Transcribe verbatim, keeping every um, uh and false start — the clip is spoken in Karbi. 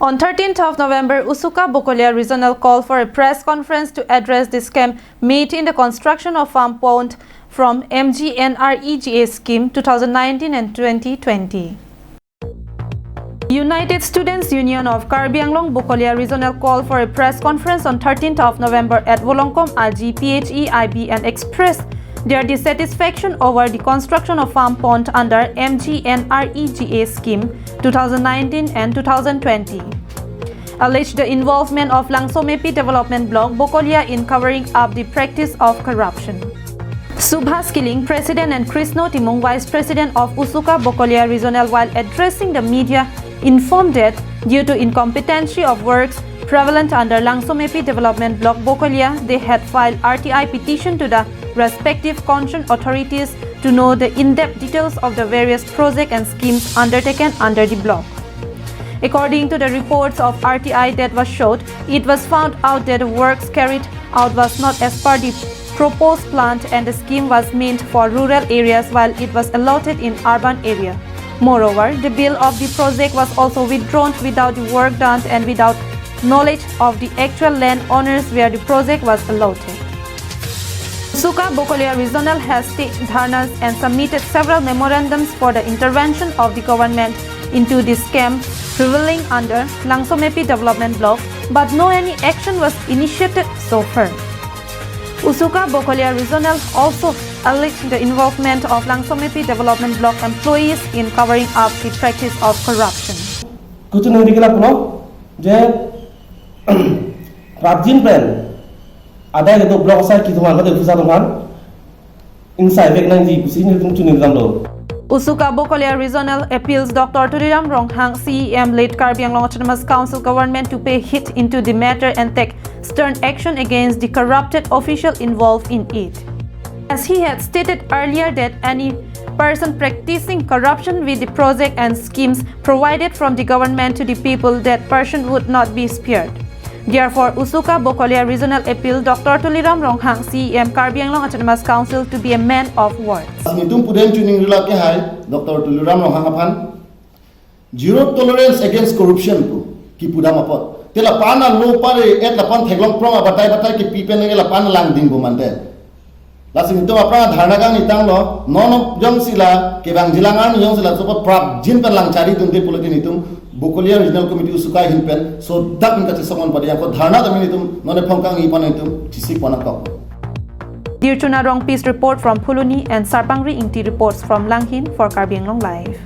On thirteenth of November, Usuka Bokolia Regional called for a press conference to address the scam made in the construction of farm pond from M G N R E G A scheme two thousand nineteen and twenty twenty. United Students Union of Karbi Anglong Bokolia Regional called for a press conference on thirteenth of November at Volongkom Aji P H E I B and expressed their dissatisfaction over the construction of farm pond under M G N R E G A scheme two thousand nineteen and two thousand twenty. Alleged the involvement of Langsomepi Development Block Bokolia in covering up the practice of corruption. Subhas Killing, President, and Krishno Timung, Vice President of Usuka Bokolia Regional, while addressing the media, informed that due to incompetency of works prevalent under Langsomepi Development Block Bokolia, they had filed R T I petition to the respective concerned authorities to know the in-depth details of the various projects and schemes undertaken under the block. According to the reports of R T I that was showed, it was found out that the works carried out was not as per the proposed plan and the scheme was meant for rural areas while it was allotted in urban area. Moreover, the bill of the project was also withdrawn without the work done and without knowledge of the actual land owners where the project was allotted. Usuka Bokolia Regional has staged dharnas and submitted several memorandums for the intervention of the government into the scam prevailing under Langsomepi Development Block, but no any action was initiated so far. Usuka Bokolia Regional also alleged the involvement of Langsomepi Development Block employees in covering up the practice of corruption. Kuchun hindi kila puno je prapjin pen adai kedo block asai kithum an mate officer atum an ingsai vek nangji pusi nelitum chuningdamlo. Usuka Bokolia Regional appeals Doctor Tuliram Ronghang, C E M, late Karbi Anglong Autonomous Council government to pay heed into the matter and take stern action against the corrupted official involved in it. As he had stated earlier that any person practicing corruption with the project and schemes provided from the government to the people, that person would not be spared. Therefore, Usuka Bokolia Regional appeal Doctor Tuliram Ronghang, C E M, Karbi Anglong Autonomous Council to be a man of words. Nitum pudam chuning rila ke hai Doctor Tuliram Ronghang aphan zero tolerance against corruption pu kipudam apot. Te lapan alo pare et lapan theklong prong abatai batai kipi pen nge lapan langding bomante. Lasi nitum aphrang dharna kangni tanglo, non jongsi la kevang jilang arni jongsi la sopo prapjin pen lang chari dunde pulote nitum Bokolia Regional Committee Usuka ahin pen sodak pen kachesong-on padi ako dharna tame nitum non ephong kangni pan nitum chisik pon ako. Dirchuna Rongpi's report from Phuloni and Sarpangri Ingti reports from Langhin for Karbi Anglong Live.